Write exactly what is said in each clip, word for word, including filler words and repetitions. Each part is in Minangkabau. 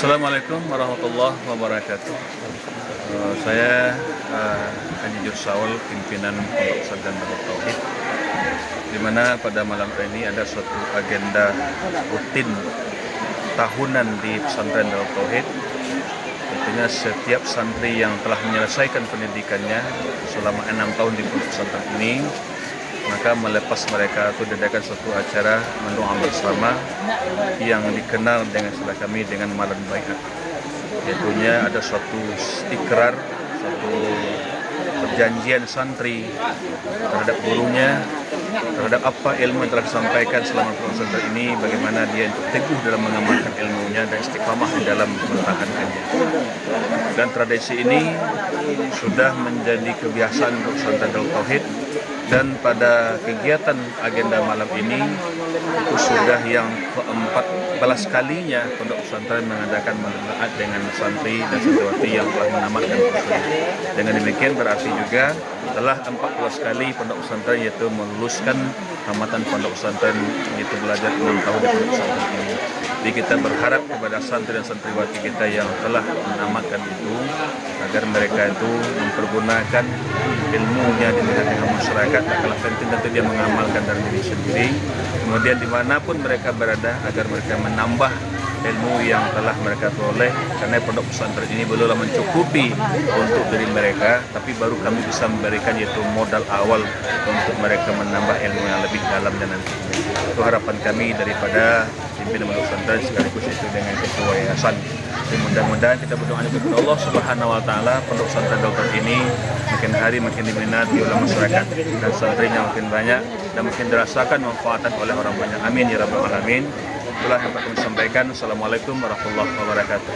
Assalamualaikum warahmatullahi wabarakatuh. Eh, saya, eh, Haji Jursaul, pimpinan Pondok Pesantren Darut Tauhid, di mana pada malam hari ini ada suatu agenda rutin tahunan di Pesantren Darut Tauhid. Tentunya setiap santri yang telah menyelesaikan pendidikannya selama enam tahun di pondok pesantren ini, maka melepas mereka tu diadakan suatu acara mendoa bersama yang dikenal dengan istilah kami dengan malam baiat. Yaitunya ada suatu ikrar, suatu perjanjian santri terhadap gurunya, terhadap apa ilmu yang telah disampaikan selama pondok pesantren ini, bagaimana dia untuk teguh dalam mengamalkan ilmunya dan istiqamah di dalam mempertahankannya. Dan tradisi ini sudah menjadi kebiasaan untuk pesantren Darut Tauhid, dan pada kegiatan agenda malam ini, itu sudah yang keempat belas kalinya pondok pesantren mengadakan malam baiat dengan santri dan santriwati yang telah menamatkan kursus. Dengan demikian, berarti juga telah empat belas kali pondok pesantren, yaitu meluluskan tamatan pondok pesantren, yaitu belajar enam tahun di pondok pesantren ini. Jadi, kita berharap kepada santri dan santriwati kita yang telah menamatkan itu, agar mereka itu mempergunakan ilmunya di tengah-tengah masyarakat, tak kalah penting tentu dia mengamalkan dalam diri sendiri. Kemudian, dimanapun mereka berada, agar mereka menambah ilmu yang telah mereka peroleh, karena pondok pesantren ini belumlah mencukupi untuk diri mereka, tapi baru kami bisa memberikan, yaitu modal awal untuk mereka menambah ilmu yang lebih dalam dan nantinya. Itu harapan kami daripada pimpinan pondok pesantren sekaligus itu dengan ketua yayasan. Jadi, mudah-mudahan kita berdoa kepada Allah Subhanahu wa Taala, pondok pesantren Darut Tauhid ini makin hari makin diminati oleh masyarakat dan santrinya makin banyak dan makin dirasakan manfaatnya oleh orang banyak. Amin ya rabbal alamin. Itulah yang dapat kami sampaikan. Assalamualaikum warahmatullahi wabarakatuh.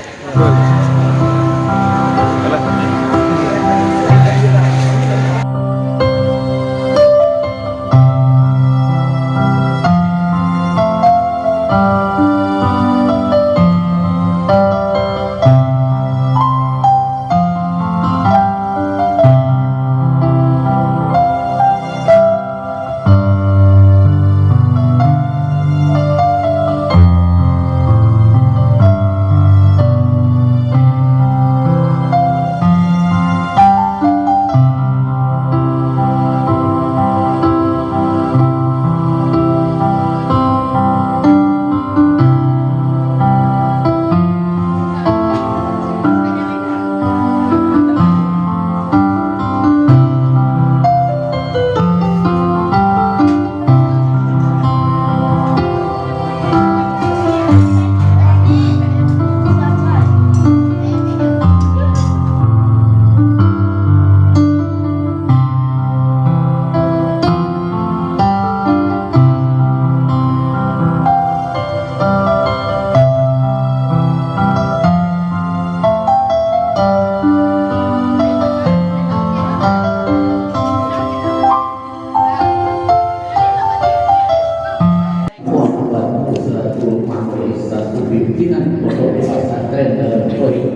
Muhammad Musa Tuhan Maha Esa, pimpinan Pondok Pesantren Darut Tauhid.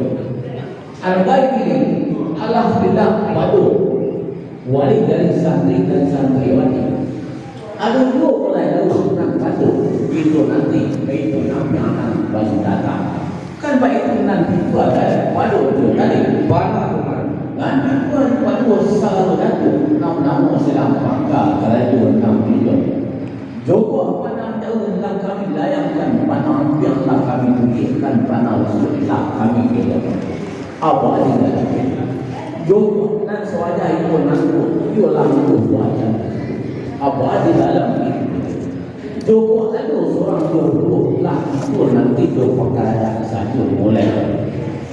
Albaik ini, alhamdulillah, pado wali dari santri dan santriwati. Ado juo pulai lalu nan pado, itu nanti, itu nan akan bari datang. Kan baitu nan tibo tadi, pado juo tadi. Bana tu, Man. Nan tibo pado sagalo datu, nan namo silang pangka karajo nan tibo. Jokoh pandang jauah lah kami layangkan, pandang ampiang lah kami tunjuakkan, pandang usuak lah kami elokkan. Apo ati dalam itu? Jokoh nan sawajah iko nangko, iyolah iko wajah. Apo ati dalam itu? Jokoh ado surang jo buruak, lah iko nanti jo pakarajaan sajo mulai.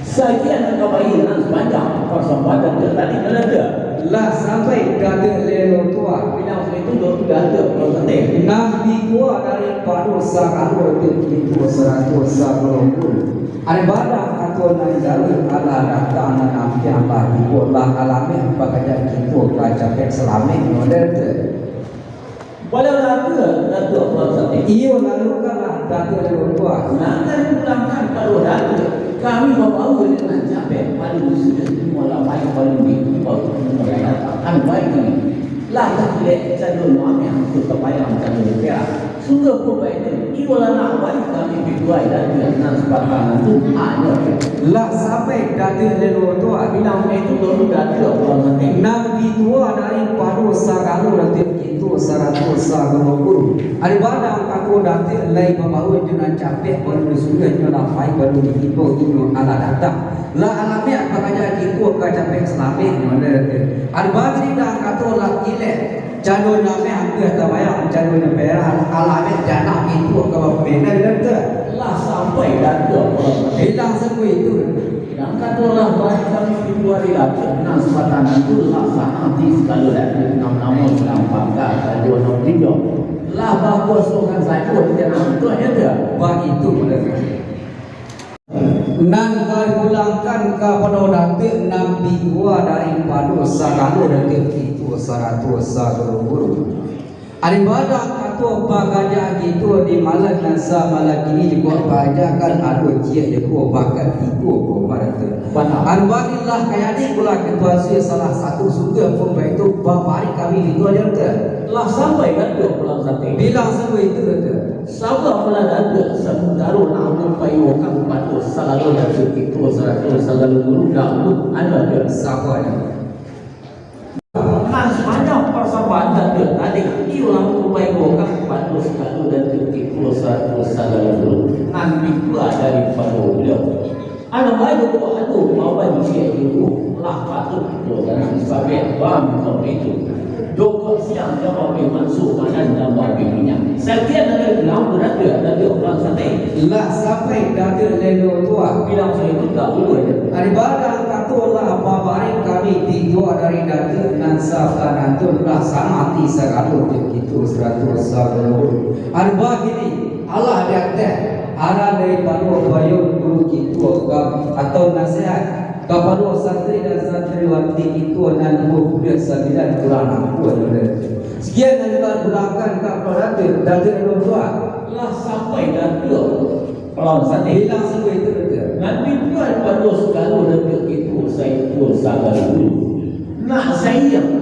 Sakian nan ka baitu nan sapanjang pasambahan nan tadi nan ado. Lah sampai ka dek lelo tuah. Pinang itu dok tu dah ado, kalau santai. Nah, dikua daripado sagalo dek itu sarato sagalo pun. Ari badan kato nan jauah, alah datang nan ampiang lah tibo, lah alameh bakajak kito ka capek salameh model tu. Baliau lah tu, Datuak Puang Sati. Iyo, lalu kan lah, Datuak Leluhur Tuah. Silakan pulangkan pado Datuak. Kami babau dengan capek, pado sudah semua lah main, pado minggu, pado semua lah datang. Anu baik ni. Lah tak kilek, cando nuang yang tu kebayang, cando perak. Sungguah pun baitu, iyolah nak bari kami pituah Datuak nan sapatang tu, hanyo lah sampai Datuak lelo tu, bilang itu baru Datuak pulang nanti. Nan pituah daripado sagalo Datuak kito sarato sagalo guru. Ari badang kato Datuak lai babawa jo nan capek, baru di surah nyo lah pai, baru di tibo inyo alah datang. Lah alamiah pakaja kito ka capek salamaik nyo Datuak. Ari badang kato lah kilek. Cando nyo ameh angkuah tabayang, cando nyo perak, alah ameh janak itu ka bapamenan Datuak. Lah sampai Datuak pulang. Bilang sungguah itu. Nan kato lah bari kami pituah Datuak nan sapatang tu lah sanang ti sagalo Datuak nan namo nan pangka, cando nyo tigo. Lah bakuasokan sajo di janak itu, ya Datuak. Baitu model. Nan ka dipulangkan kapado Datuak nan pituah daripado sagalo Datuak kito sarato sagalo guru. Ari badang kato pakarajaan kito di malam nan samalam kini, jikok pakarajaan ado ciek juo bahkan tigo ko Datuak. Bana. Ari barilah kajadi pulo kito asuah salah satu sungguah pun baitu babari kami di Datuak. Lah sampai Datuak pulang sate. Bilang sungguah itu Datuak. Sabab lah Datuak, samantaro nak ambo pai wakang kapado sagalo Datuak kito sarato sagalo guru, dahulu ado Datuak. Saba nyo. Nan sapanjang pasambahan Datuak tadi, iyolah ambo pai wakang kapado sagalo Datuak kito sarato sagalo guru, nan pituah daripado baliau. Anak baru ko ado baban ciek juo, lah patuik kito tanang sabek bang kau itu. Jokok siang jambang pi manso, malam jambang pi minyak. Sakian dari pulang berada, dari orang sate. Lah sampai Datuak lelo tu, bilang saya tu tak boleh. Ari badang kato lah babari kami pituah dari Datuak nan sapatang tu, lah samang ti sagalo Datuak kito sarato sagalo guru. Ari bagini, alah di ateh, alah daripado payuang guru kito ka, atau nasihat kapado santri dan santriwati kito nan duo puluah sambilan urang, ampun, Datuak. Sakian nan dipulangkan kapado Datuak, Datuak nan tuo. Lah sampai Datuak pulang sate. Bilang sungguah itu Datuak. Nan pituah pado sagalo Datuak kito sarato sagalo guru. Nak sayang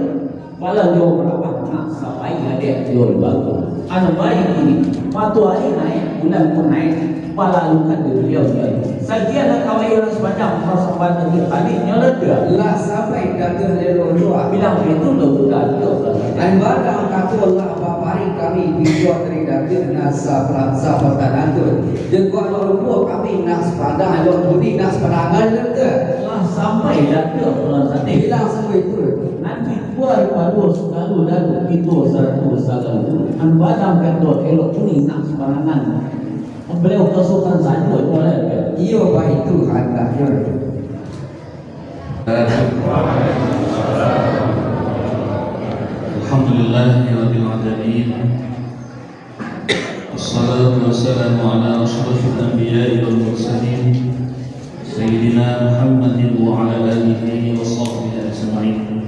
Pala jo barabah nak sapai adek jo batua. Anak baik ini, matoari naik, bulan pun naik, pala lukan di baliau dia. Sakian nak kawai urang sapanjang pasambahan tadi, nyo lah tu. Lah sampai Datuak lelo tu. Bilang itu lah udah tu. Ari badang kato lah babari kami pituah dari Datuak nan sa-, sapatang tu. Jengkok lo rupo kami nak sapatang, lo budi nak sapatang tu. Lah sampai Datuak pulang sate. Bilang sungguah itu. Nanti Tuan pado sagalo Datuak kito sarato sagalo guru. Nan badang kato elok kuning nak sabarangan. Baliau kasukan sajo, boleh ke? Iyo, baitu handaknyo. Alhamdulillahirabbil alamin. Wassalatu wassalamu ala asyrafil anbiya'i wal mursalin, Sayyidina Muhammadin wa ala alihi wa sahbihi ajma'in.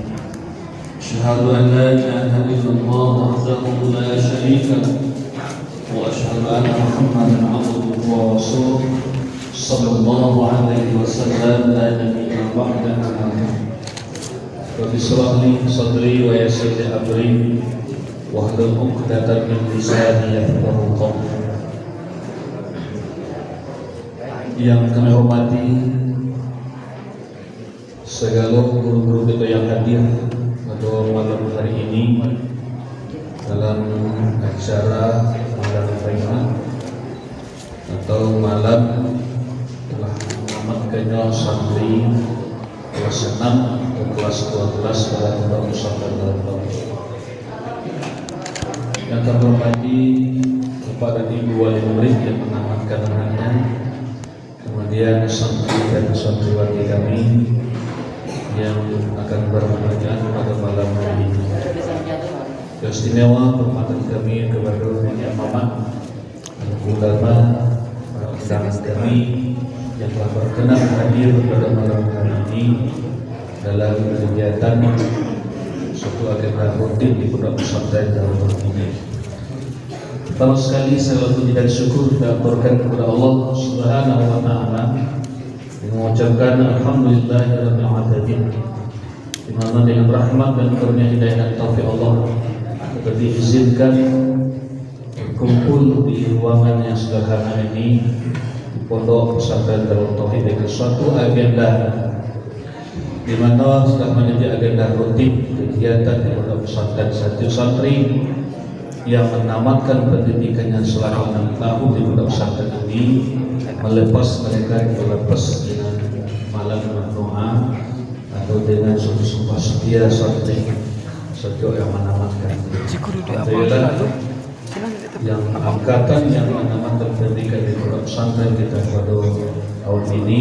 Asyhadu an la ilaha illallah wahdahu la syarika lah, wa asyhadu anna Muhammadan abduhu wa rasuluh, sallallahu alaihi wasallam, la nabiyya ba'dahu. Rabbi shrah li sadri wa yassir li amri, wahlul 'uqdatam min lisani yafqahu qawli. Yang kami hormati, sagalo guru-guru kito yang hadir pada malam hari ini dalam acara malam Jumat atau malam telah menamatkannyo santri kelas enam atau kelas dua belas pada Pondok Pesantren Darul Tauhid. Yang kami hormati Bapak dan Ibu Wali Murid yang menamatkan anaknya, kemudian santri dan santriwati kami yang akan berpergian pada malam hari ini. Yang istimewa, hormatan kami kepada Niniak Mamak, ulama, para undangan kami yang telah berkenan hadir pada malam hari ini dalam kegiatan suatu agenda rutin di Pondok Pesantren Darul Tauhid ini. Pertama sekali, segala puji dan syukur kita aturkan kepada Allah Subhanahu wa Ta'ala, dengan mengucapkan alhamdulillahirabbil alamin, di mana dengan rahmat dan karunia hidayah dan taufik Allah, kita diizinkan Kumpul di ruangan yang sederhana ini, di Pondok Pesantren Darut Tauhid, dengan suatu agenda di mana sudah menjadi agenda rutin kegiatan di Pondok Pesantren. Setiap santri yang menamatkan pendidikannya selama enam tahun di Pondok Pesantren ini, melepas mereka, melepas dengan malam berdoa atau dengan sumpah setia santri setiap yang menamatkan. Alhamdulillah, yang angkatan yang menamatkan pendidikan di Pondok Pesantren kita pada tahun ini,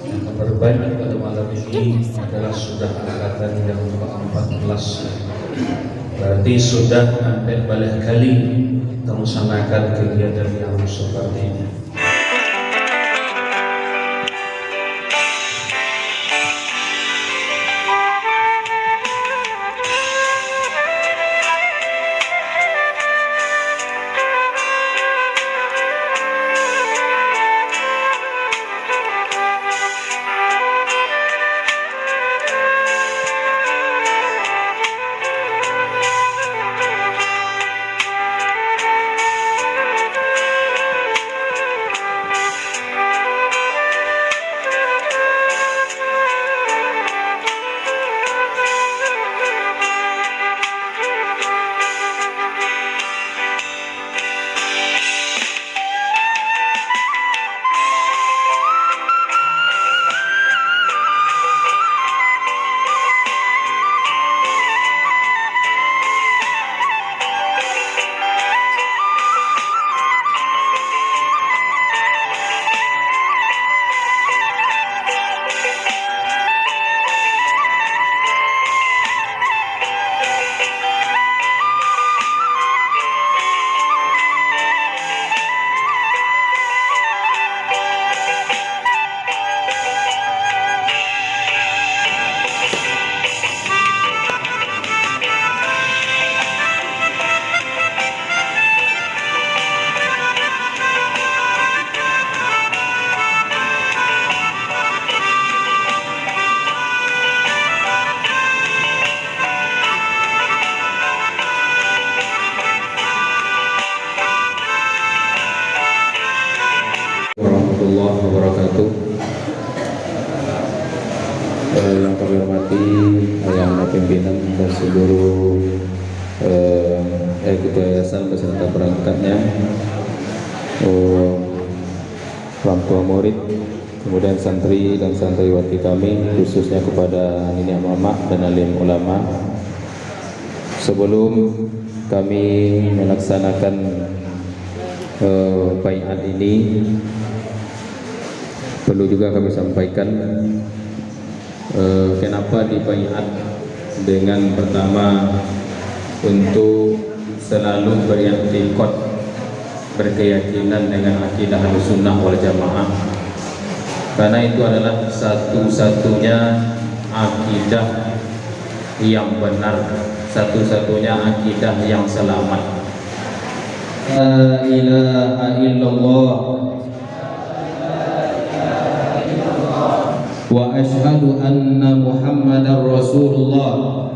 yang terbanyak pada malam ini adalah sudah angkatan yang keempat belas. Berarti sudah ampek baleh kali melaksanakan kegiatan yang seperti ini. Warahmatullahi wabarakatuh. Eh, yang kami hormati Ayahanda Pimpinan dan seluruh, eh, Eksekutif Yayasan beserta perangkatnya, eh, orang tua murid, kemudian santri dan santriwati kami, khususnya kepada niniak mamak dan alim ulama. Sebelum kami melaksanakan, eh, baiat ini, perlu juga kami sampaikan, eh, kenapa dibaiat dengan pertama untuk selalu beriktikad, berkeyakinan dengan akidah Ahlussunnah wal Jamaah. Karena itu adalah satu-satunya akidah yang benar, satu-satunya akidah yang selamat. La ilaha illallah. Wa asyhadu anna Muhammadar Rasulullah.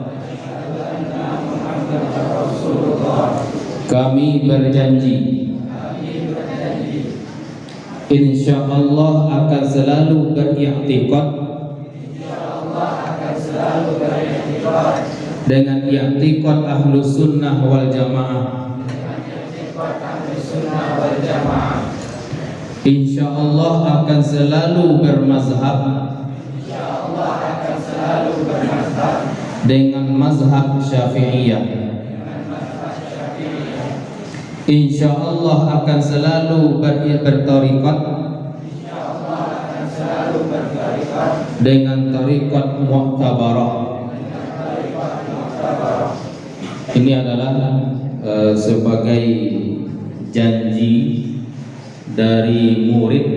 Kami berjanji, insya Allah akan selalu beriktikad dengan iktikad Ahlussunnah wal Jamaah. Insya Allah akan selalu bermazhab dengan mazhab Syafi'iyah. Insya Allah akan selalu ber-, bertarikat dengan tarikat mu'tabarah. Ini adalah, eh, sebagai janji dari murid.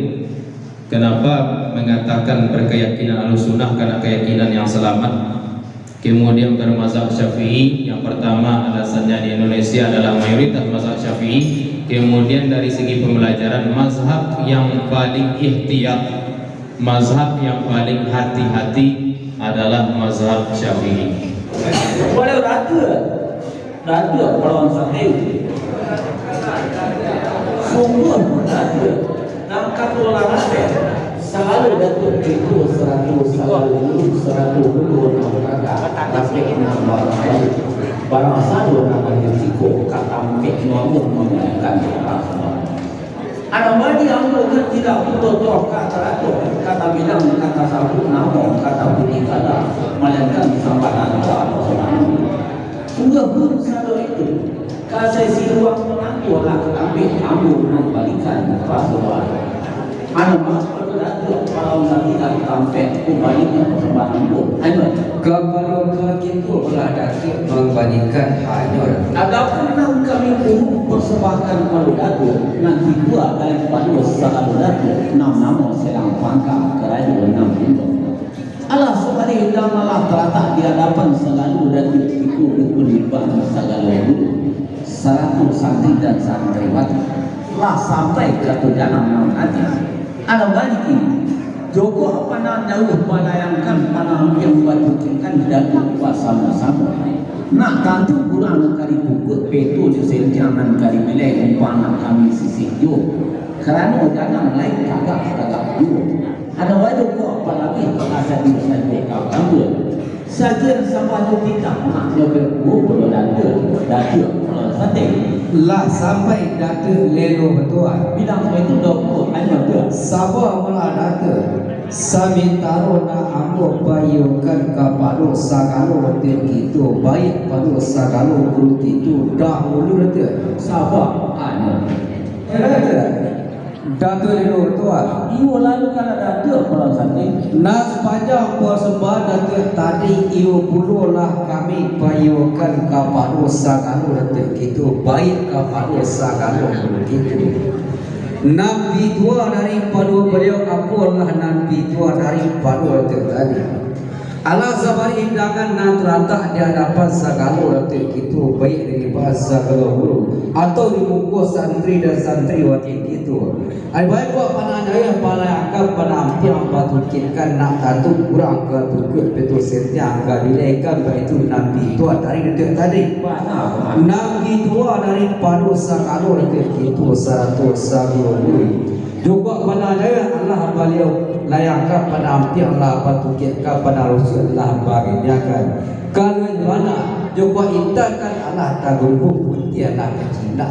Kenapa mengatakan berkeyakinan Ahlussunnah karena keyakinan yang selamat? Kemudian bermazhab Syafi'i, yang pertama alasannya di Indonesia adalah mayoritas mazhab Syafi'i. Kemudian dari segi pembelajaran, mazhab yang paling ihtiyat, mazhab yang paling hati-hati adalah mazhab Syafi'i. Boleh ratu, ratu kalau orang Syafi'i. Sungguah pun ada. Nan kato lah ado, sagalo datuak kito sarato sagalo guru, sarato guru nan kakak, tapi nan bahayo. Barang sado nan ado siko ka tampek nyo ambo manggalakkan. Anak bani ambo kan tidak pulo toh ka tarato, ka tabilang, ka tasabuik namo, ka tapuji kala, malainkan sambahan Allah Subhanahu. Sungguah pun sado itu, kasai siluang pun angku lah ka tampek ambo mambalikan pasokan. Anu, maaf, kalau datuak, kalau ndak tidak tampek, kumbalikan pasokan ambo. Anu. Kapado kito lah datuak mambalikan hanyo. Adapun nan kami pun persembahkan kapado datuak, nan tibo daripado sagalo datuak, nan namo selang pangka karajo nan pinto. Alah, sabari hidangan lah talatak di adapan sagalo datuak kito, bukun limbang sagalo guru, sarato santri dan santriwati, lah sampai kato janang nan ati. Alah baliak, jokok pandang jauah balayangkan, pandang ampiang batukikkan datuak basamo-samo. Nak tantu urang ka dipukuak, peto jo sentiang nan ka dibilai, umpan nan kami sisih juo. Karano janang lai tagak-tagak juo. Ado wajo ko, apalagi ka sajo-sajo ka kambua. Sakian sambah jo titah, maknyo bakumpua pulo datuak, datuak pulo sateh. Lah sampai datuak lelo batuah. Bilang itu dok ko, hanyo tu. Saba malah datuak. Samantaro nan ambo payokan kapado sagalo datuak kito, baiak pado sagalo guru kito, dahulu datuak. Saba, hanyo. Datuak. Datuak Lelo Tuah. Iyo lalu ka Datuak Pulau Santeh. Nan sapanjang pasambahan Datuak tadi, iyo pulo lah kami payokan kapado sagalo Datuak kito, baiak kapado sagalo guru kito. Nan pituah daripado baliau, apolah nan pituah daripado Datuak tadi. Alah sabari hidangan nan talatak di adapan sagalo Datuak kito, baiak di bawah sagalo guru, atau di muko santri dan santriwati kito. Ai, baiak buek pananjaya palayangkan, panampiang batukikkan, nak tantu urang ka tukuak, peto sentiang ka dilaikan, baitu nan pituah dari Datuak tadi. Nan pituah daripado sagalo Datuak kito, sarato sagalo guru. Jokok pananjaya alah baliau layangkan, panampiang lah batukikkan, panarusuak lah barinyakan. Kalau bana, jokok intankan alah tagurubuak, putiah lah kacinak.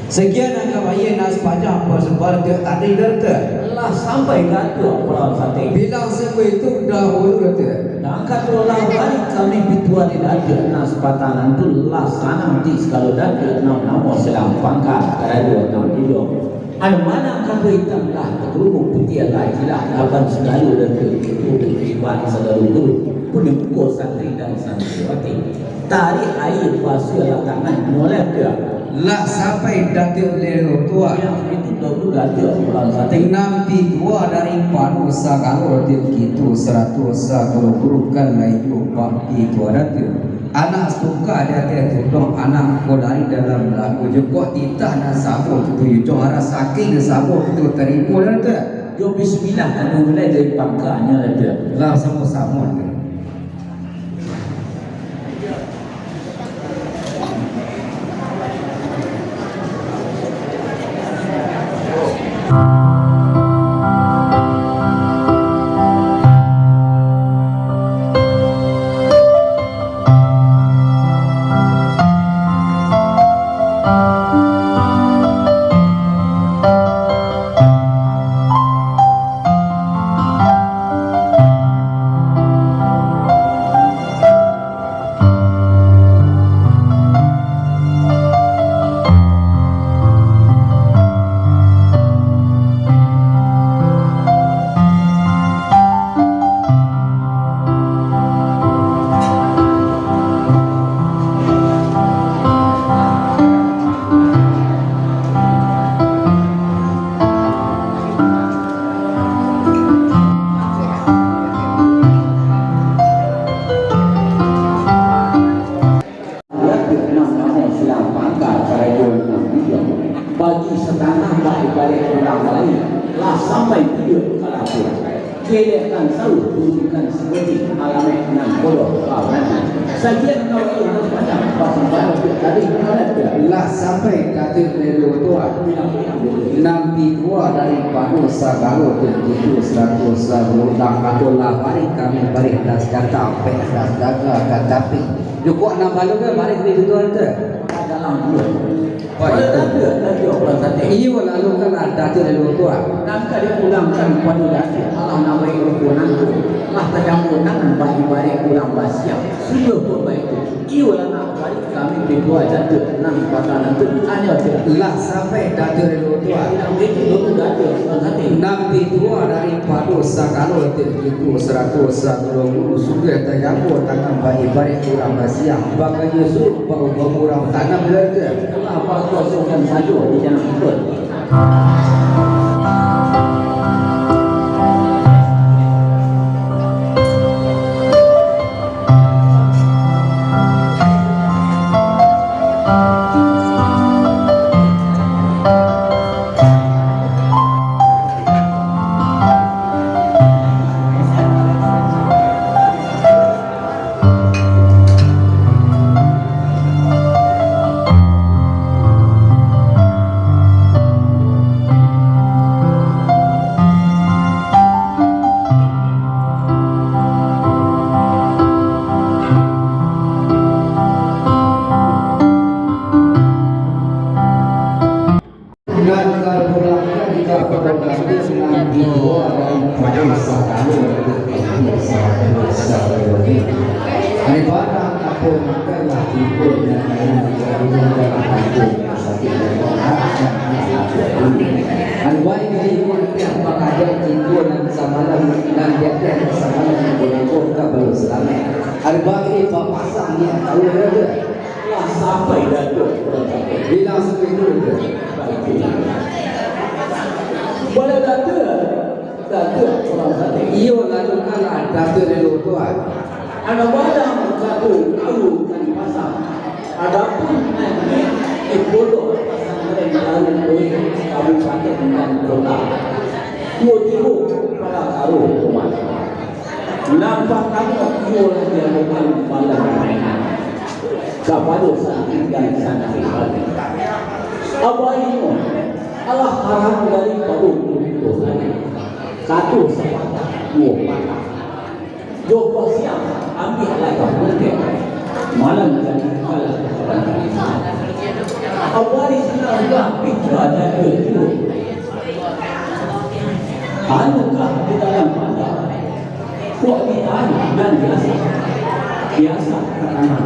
Sakian nan ka baiak nan sapanjang pasambahan Datuak tadi, Datuak. Lah sampai Datuak Pulau Santeh. Bilang sabuah itu dahulu, Datuak. Nan kaduo lah baliak kami pituah di Datuak nan sapatang nan tu lah sanang ti sagalo Datuak nan namo selang pangka karajo nan iduik. Anu manang kato itam lah tagurubuak, putiah lah cilak, laban sagalo Datuak kito, baiak sagalo guru, pun di muko santri dan santriwati. Tarik aia basuahlah tangan, mulai ka. Lah sampai Datuak Lelo Tuah. Yang itu dahulu Datuak Pulau Santeh. Nan pituah daripado sagalo Datuak kito, sarato sagalo guru, kan lai juo pituah Datuak. Anak suka di ateh tudong, anak ko dari dalam lagu. Jokok titah nan samo kito junjuang, alah saking nan samo kito tarimo, Datuak. Jo bismillah, anu mulai dari pangkanyo, Datuak. Lah samo-samo. Bagi satangah bak ibaraik urang lain, lah sampai tibo ka lapua. Kelehkan sauh, turunkan saketek, alamaik nan bodoh kau nanti. Sajian kau itu harus panjang, pasang bahan tiap hari, harap tiap. Lah sampai Datuak Lelo Tuan, nan pituah daripado sagalo tu, itu sarato sagalo, lah kato lah bari kami bari das datang, pek das daga ka tapi. Cukuik nan balu kan, bari kami tuan tu. Dalam dua. Iyo, lalu kan Datuak Lelo Tuan. Nan ka dipulangkan pado Datuak, alah nan baik rupo nangko, lah tajambo tangan bak ibarat urang basiang. Sudah pun baitu, iyo lah nak bari kami pituah Datuak nan bakal nanti. Anyo tu. Lah sampai Datuak Lelo Tuan. Nan itu dulu Datuak, urang sate. Nan pituah daripado sagalo tu, itu sarato sagalo guru, sudah tajambo tangan bak ibarat urang basiang. Bakal nyusul bak urang tanam, Datuak. Lah, bakosongkan sajo di jalan ikut. Nan ka pulangkan ka pado gadis nan dibawa dari pado sagalo. Daripada apo makan lah tibo nan lain dari rumah dan kampung sakit dan anak dan anak. Aduai dari rumah teh pakaja tibo nan samalam, nan di ateh samalam, nan bolangkok ka balun salamaik. Aduai bapasang niat tahu raja. Lah sampai Datuak. Bilang sampai tu, Datuak. Bala Datuak, Datuak urang sate. Iyo, lalu kan lah Datuak Lelo Tuan. Anak balang kato kalu ka dipasang. Adapun nan di pondok pasantren Darul Kueh, Kabupaten Tanah Kota. Duo tigo pala karuah umat. Nan partamo, iyolah diadokan malam Jumaik kapado santri dan santri baru. Abainyo alah haram daripado kurito tadi. Kato sapatah duo patah. Jokok siang, ambiak lah ka pungkek. Malam jadi kalah. Abai sinan lah pika jaga juo. Anu kah di dalam pandang? Kok ditahan dan diasak? Diasak ka tanah.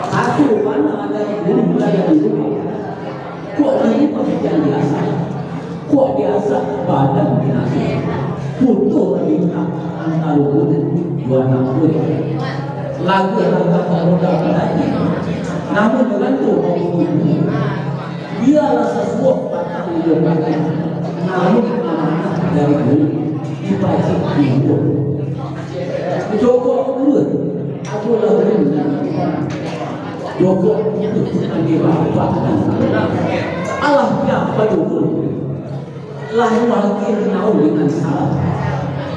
Satu panah dari bulu balayan rumah. Kok di rumah jan diasak? Kok diasak badan binaso? Putuih bintang antaro bulan duo anak bulan. Lagu-lagu roda balaji. Namun dengan tu, Bialah sasuok batang jo batang, namun amanah dari guru dipacik di luar. Jokok ulun, adolah ulun nan jokok itu andi bapak nan. Alah, siapa dulu? Lah, wagil naun dengan salah.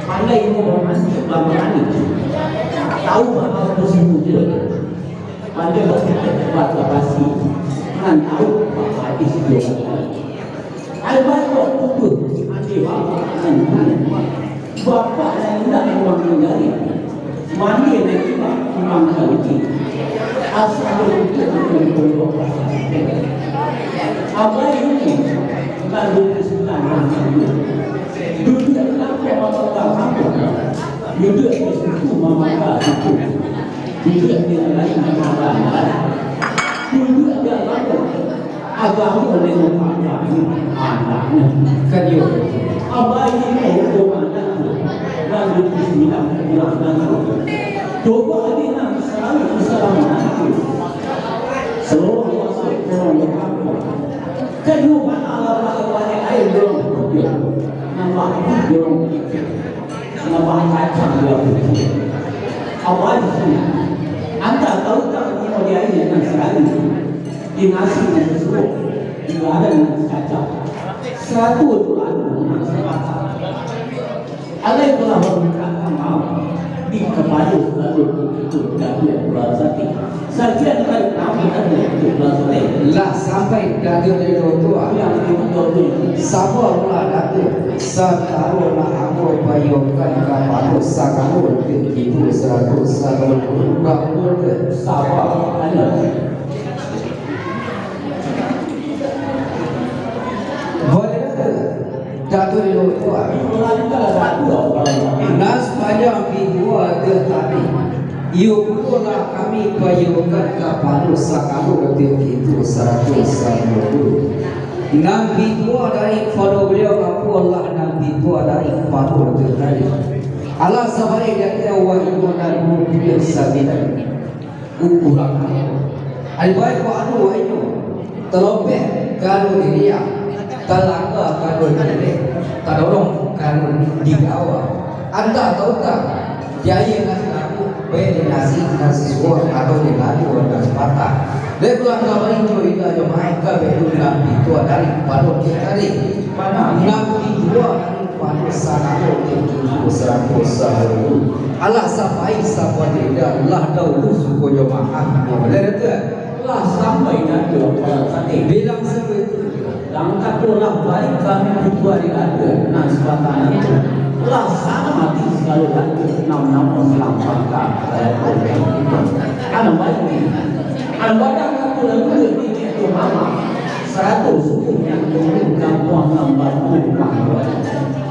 Pandai mau mandi, bamanik. Tahu bakal musim hujan. Pandai bakitai bata basi, nan tahu bapahadis jo. Ai banyak kubur, ade bapak nan bapak nan indak urang manjari. Mandi nan indak urang kaluki. Asa balutuk nan pondok pasantren. Abai ini nan duduak sutan nan duduak. Duduak di kampuang mamakah kampuang. Duduak di suku mamakah suku. Duduak di lain mamakah. Duduak di agamo. Agamo nengok agamo. Anaknya. Kan yo. Abai ini hukum anak. Lalu bismillah, pulang dan coba adik nak selalu bersama aku. Seluruh masuk ke dalam kampuang. Kan yo, mana Allah pakai banyak air dalam kopi. Nambah air dalam kopi. Nambah kacang dalam kopi. Apa di sini? Anda tahu tak, ini mau di air yang sekali. Di nasi yang sesuai. Di ladang yang kacang. Satu tu anu, nasi kacang. Alai telah mangangkek maaf di kapalo saluruh itu Datuak Pulau Sati. Sakian kali kami Datuak Pulau Sati. Lah sampai Datuak di Datuak. Yang itu Datuak. Sabar lah Datuak. Sataro lah ambo payokan kapalo sagalo dek itu sarato sagalo urang. Sabar, anak. Boleh Datuak. Datuak di Datuak. Nan sapanjang pituah tadi, iyo pulo lah kami payokan kapalo sagalo dek itu sarato sagalo urang. Nan pituah dari kapalo baliau, apo lah nan pituah dari kapalo dek tadi. Alah sabaleh dek wahai nan duo puluah sambilan. Ukuran. Ari baik ko anu wak inyo, talopeh ka anu diriak, talangga ka anu diriak, tadorong ka anu digawa. Antah tau tak, di aia nan salalu, baik di nasi nan sasuak, atau di lalu nan sapatah. Dek pulang ka baik jo indak jo main, ka bek tu nan pituah dari pado tadi. Nan pituah dari pado sagalo tinggi tu sarato sagalo. Alah sapai sapaja lah dahulu suko jo maaf. Boleh tu? Lah sampai nanti orang sate. Bilang sampai tu. Langkah tu lah baik kami butuh hari ada nan sepatah nanti. Lah sana mati segala nanti. Nama-nama silang pangkat. Anak baik ni. Anak baik aku lalu dia ni tu mama. Sarato suku nan tunggu kampuang nan batu rumah.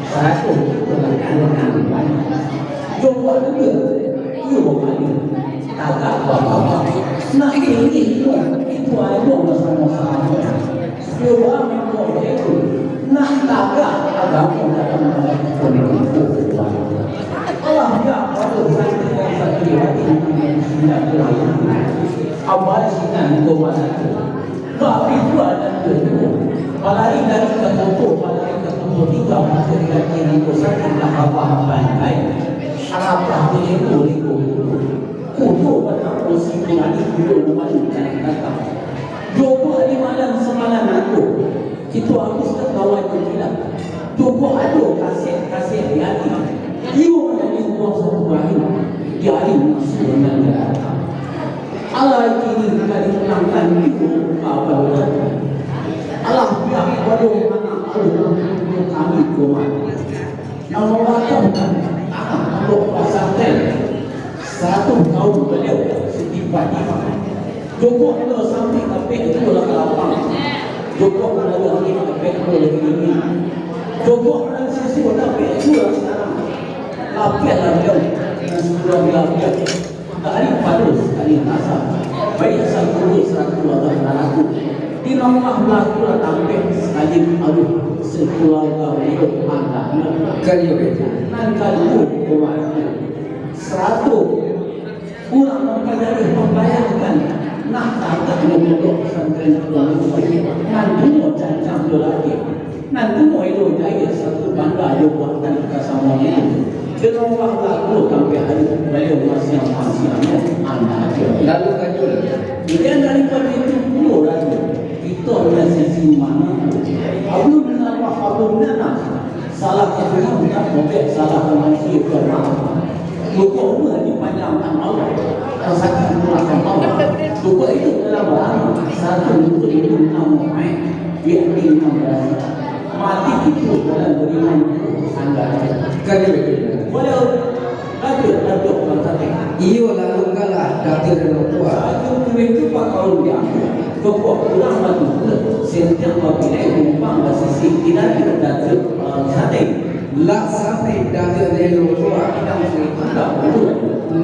Sarato kita nan tunggu. Jombok juga. Iyo, Bang. Tagak, Bang. Nak tinggi, itu, itu ayo bersama-sama. Cuba mengkau itu. Nak tagak, agama dalam politik. Allah ya, pada satu dan satu hati, Abah sinan kau mana tu? Tapi tu ada tu. Balari dari katoto, balari katoto tiga, masa di kaki ni, kau sakit lah, apa-apa yang lain. Arapah di lingku-lingku. Kudo batang kursi kurani, kudo lumani tanah datang. Dua buah di malam samalam aku, itu habis tertawa jendela. Dua buah ado kasek-kasek di hati. Iyo menangis buah satu bahin, di hari musuh nan datang. Alah kini ka dipulangkan di muka baru. Alah pihak baru anak aluh kami kumat. Yang mawakafkan tanah pondok pasantren sarato kaum baliau siti Fatimah. Jokok ando sampai kapek tu lah ka lapang. Jokok ando sampai kapek tu lah ini. Jokok ando sisi sampai tu lah sekarang. Lapeh lah baliau. Dan sudah dilapeh. Dari pado sakali rasa, baik sakulu sarato atau narato. Di rumah balaku lah tampek sakali aluh, sakulaga hidup andaknyo. Kali itu. Nan kaduo, rumah itu. Sarato urang mampajari mambayangkan, nak tagaknyo pondok pesantren urang itu. Nan duo cancang tu lagi. Nan tu mulo jahia satu banda jo buatan kasamonyo tu. Kena urang lalu sampai hari baliau masiang-masiangnyo anak aja. Lalu kacau. Kemudian daripada itu pulo raja, kita punya sisi mana tu? Abun Allah, abun nanas. Salah satunya bukan robek, salah manusia ke maaf. Pokok umur dipanjangkan Allah. Rasaki murahkan Allah. Pokok itu dalam barang satu untuk itu enam main. Biar enam belas. Mati itu dalam beriman itu sanggar. Boleh. Datuk, Datuk Bangsa Tengah. Iyo, lalu kalah Datuk Datuk Tua. Satu duit tu pak kaum dia. Pokok pulang batu pula. Setiap pabila numpang basisi. Tidak ada Datuk Bangsa Tengah. Lah sampai Datuk Datuk Tua. Tidak mesti pandang dulu.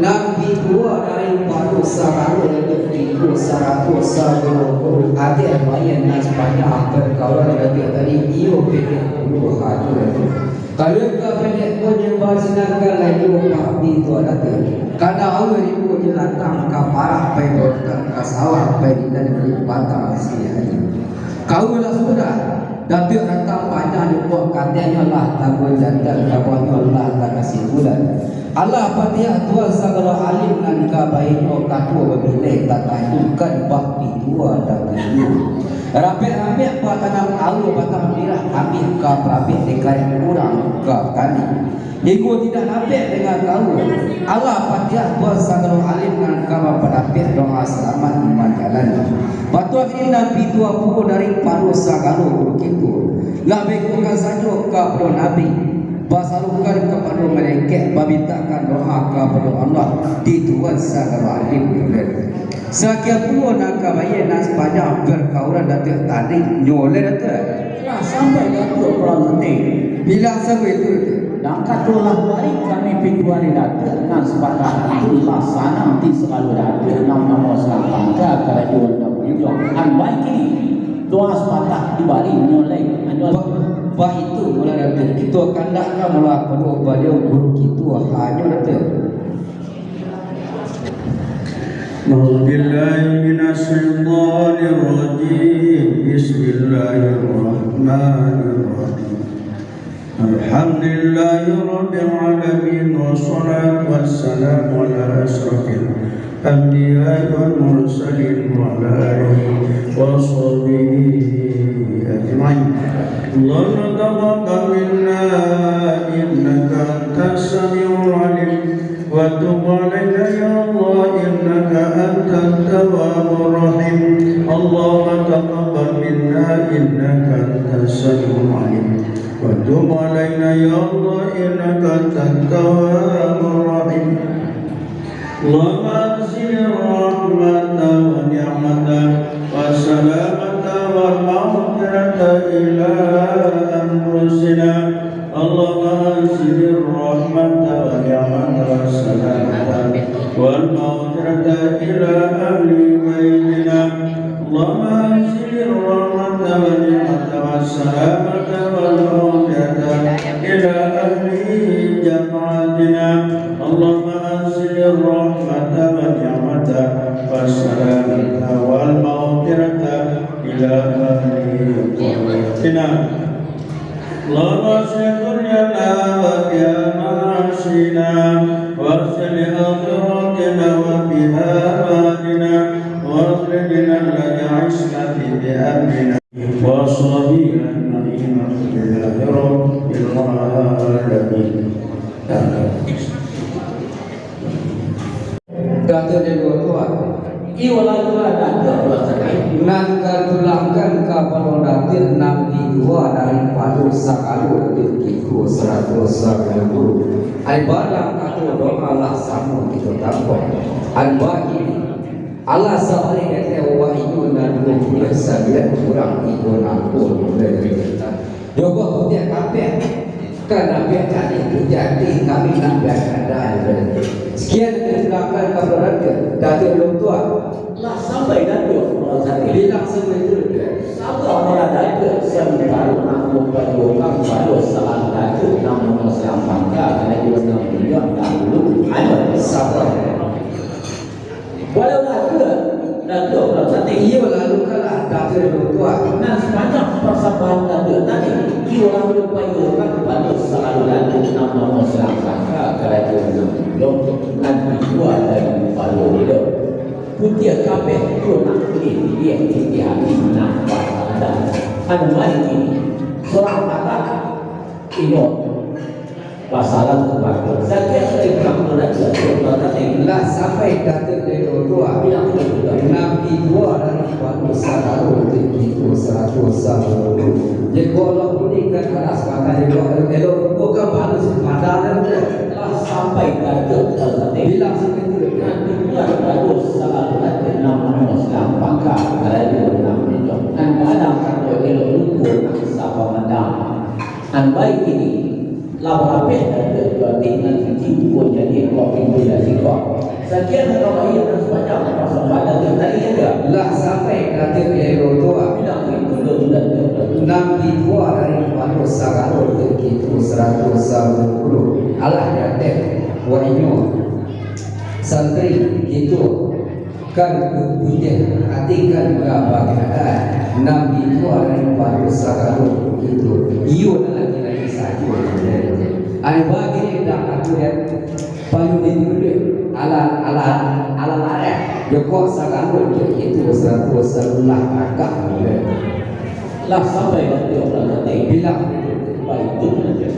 Nan pituah dari pado sarato Datuk Tinggu sarato sagalo guru. Adik main nan sepanjang perkara Datuk tadi. Iyo, pede dulu hati Datuk. Kalau ka pendek pun nyembah sinan ka lain dulu, Pak, pintu ada tu. Kada awal ibu je datang ka parak, pai berotang ka sawah, pai di dalam batang sini aja. Kau lah sudah, Datuk datang panjang jumpa, katanya lah tanggung jantan, kabarnya lah tak kasih bulan. Allah Fatihah Tuhan sagala alim nan ka baino katua babilai, tak tanjukan bah pintu ada pintu. Rapek-rapek batanam aua batang mirah, ambiak ka parabek, dikarek urang ka tali. Hinggo tidak dapek dengan kaua. Alah Patih Tuan sagalo alim nan ka mampadapek doa salamaik manjalani. Batuah kini nan pituah pulo daripado sagalo guru kito. Lah baikukan sajo kapado Nabi. Basarukan kapado malaikat, bamintakan doa kapado Allah di Tuan sagalo alim. Sakian pulo nan ka baiak nan sapanjang parkaulan Datuak tadi nyo lai, Datuak. Lah sampai Datuak pulang sate. Bilang sabuah itu, Datuak. Nan kato lah bari kami pituari Datuak nan sabatang itu lah sanang ti sagalo Datuak nan mano salang pangka karajo nan bujang. An baik kini. Doa sapatah dibari nyo lai. Anyo ba-, baitu mula Datuak. Kito kandakkan mula pado baliau guru kito hanyo, Datuak. أعوذ بالله من الشيطان الرجيم. بسم الله الرحمن الرحيم. الحمد لله رب العالمين، والصلاة والسلام على أشرف الأنبياء والمرسلين وعلى آله وصحبه أجمعين. اللهم تقبل منا إنك أنت السميع العليم، وتب علينا يا الله إنك أنت التواب الرحيم. اللهم تقبل منا إنك أنت السميع العليم، وتب علينا يا الله إنك أنت التواب الرحيم. اللهم أنزل الرحمة والنعمة والسلامة والمغفرة إلى أنفسنا. اللهم أنزل الرحمة والنعمة والسلامة والمغفرة إلى أهل بيتنا. اللهم أنزل الرحمة والنعمة والسلامة والمغفرة إلى أهل جماعتنا. اللهم أنزل الرحمة والنعمة والسلامة والمغفرة إلى أهل قريتنا. اللهم أصلح دنيانا وفيها معاشنا، وأصلح آخرتنا وفيها معادنا، وأصلح ديننا الذي عصمة بأمرنا، وأصحابه أجمعين، والحمد لله رب العالمين. Datuak Delo Tuan. Iyo lah, Tuan, Datuak Tuan sakali. Nan ka tulangkan kapado Datuak nan pituah daripado sagalo Datuak kito sarato sagalo guru. Ai barang kato doa lah samo kito tampuah. An bagini, alah sabari Datuak wahyu nan duo puluah sambilan urang tibo nangko. Jogoh putiah kapeh. Kan Nabi tadi tu jadi kami nak biarkan dah. Sekian dari belakang kabar Datuak. Datuak Delo Tuan. Lah sampai Datuak Delo Tuan. Bilang sama itu dia. Sabar malah Datuak. Sementara nak memperjuangkan pada salah Datuak, nak menyelamatkan kerajaan yang beliau dahulu. Ayo, sabar. Walau Datuak, Datuak Delo Tuan. Iyo, lalu kalah Datuak Delo Tuan. Nan sapanjang pasambahan Datuak tadi, iyo, lalu payokan kepada salalu Datuak nan mamasalah sangka karajo nan bujang, nan dijual dari palo bidang. Putiah kapeh tu nak pilih, pilih, putiah hati nak pasal. Anu mari kini, surang patah, ingat. Pasalan tu bagus. Sakik dari perang tu dah cukup, dah tadi. Lah sampai Datuak Delo Tuan. Bilang tu juga. Nan pituah daripado sagalo Datuak kito sarato sagalo guru. Jikok lah kuning kan alas, maka elok, elok bukan baru sepadan tu. Lah sampai Datuak Delo Tuan. Bilang sampai tu. Nan pituah daripado sagalo Datuak nan mano salang pangka karajo nan bujang. Nan kadang kato elok lupo nan sapa mandang. An baik kini, lah barapek Datuak Delo Tuan nan suci, bukan jadi kok pintu dari kok. Sakian nan ka baiak nan sapanjang pasambahan Datuak tadi, ya. Lah sampai Datuak Delo Tuan. Bilang itu dulu Datuak Delo Tuan. Nan pituah daripado sagalo Datuak kito sarato sagalo guru. Alah di ateh, wak inyo. Santri kito. Kan putiah ati kan gabah kinakan, nan pituah daripado sagalo itu. Iyo nan laki-laki sajo. Ai bagi dak aku ya. Payu di dulu, ala, ala, ala lareh. Jokok sagalo dek itu sarato sagulah agak nilai. Lah sampai nanti orang nanti bilang baitu sajo.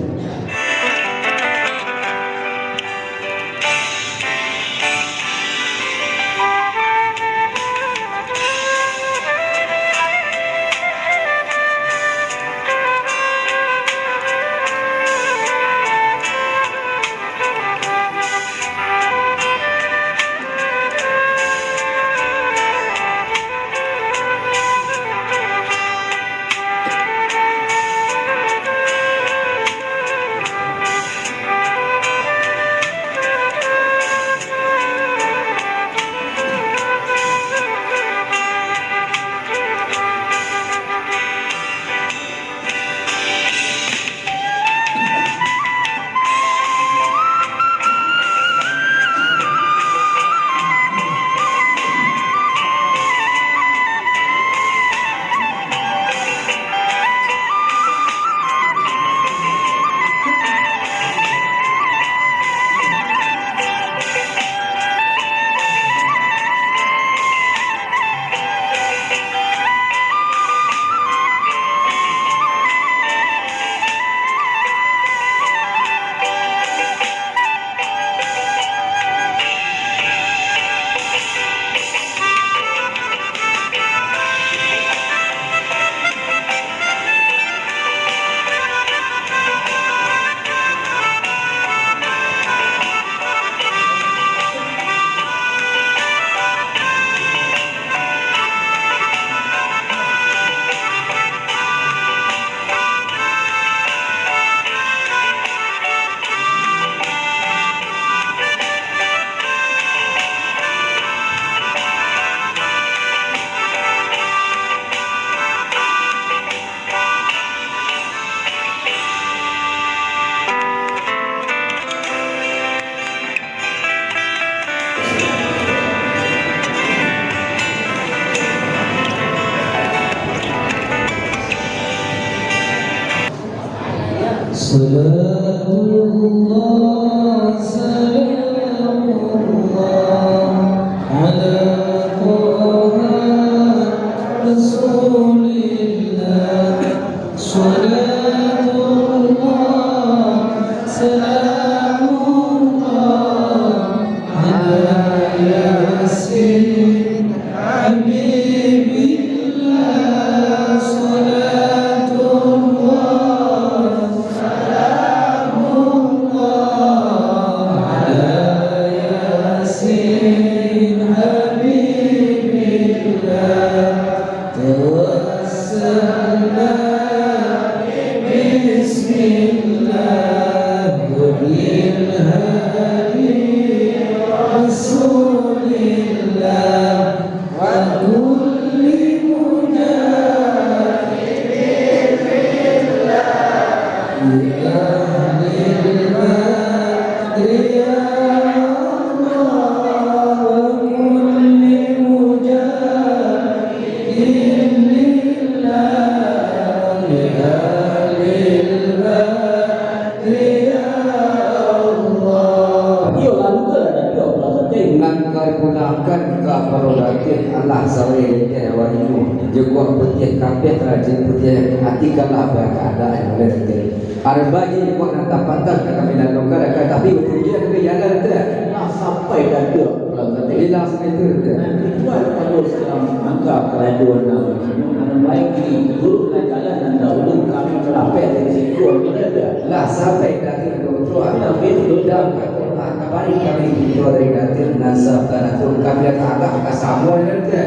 Salatullah, salamullah, ala Taha Rasulillah. Salatullah, salamullah, ala Yasin Habibillah. Salatullah, salamullah, ala Yasin Habibillah. Tawassalna bismillahil hadi Rasulillah wa kulli mujahidin fillah. Li ahlil badri ya Allah, wa kulli mujahidin lillah, li ahlil badri ya Allah. Iyo, lalu tu lah, tapi apa lah, tapi nan ka dipulangkan ka Paro Datin, alah, sawe lengkeh awaknyo, jo kuah putiah kapeh, rajin putiah, ati kalah bakaadaan, oleh Datin. Arba ji kuah nan tapatah ka kami lalungkan, akan tapi bapujian kami jalan tu. Lah sampai dah tu, pulang kata. Ilang semeter tu. Nanti buat kalau salam mangga keraduan nama. Nan baik ni, turunlah jalan nan dahulu, kami melapeh dari situ, kami dah. Lah sampai dah tu, tuan. Tapi tu dah, kata, ah, kembali kami pintu dari Datin, nasab tanah tu, kami dah tagak ka Samuan tu.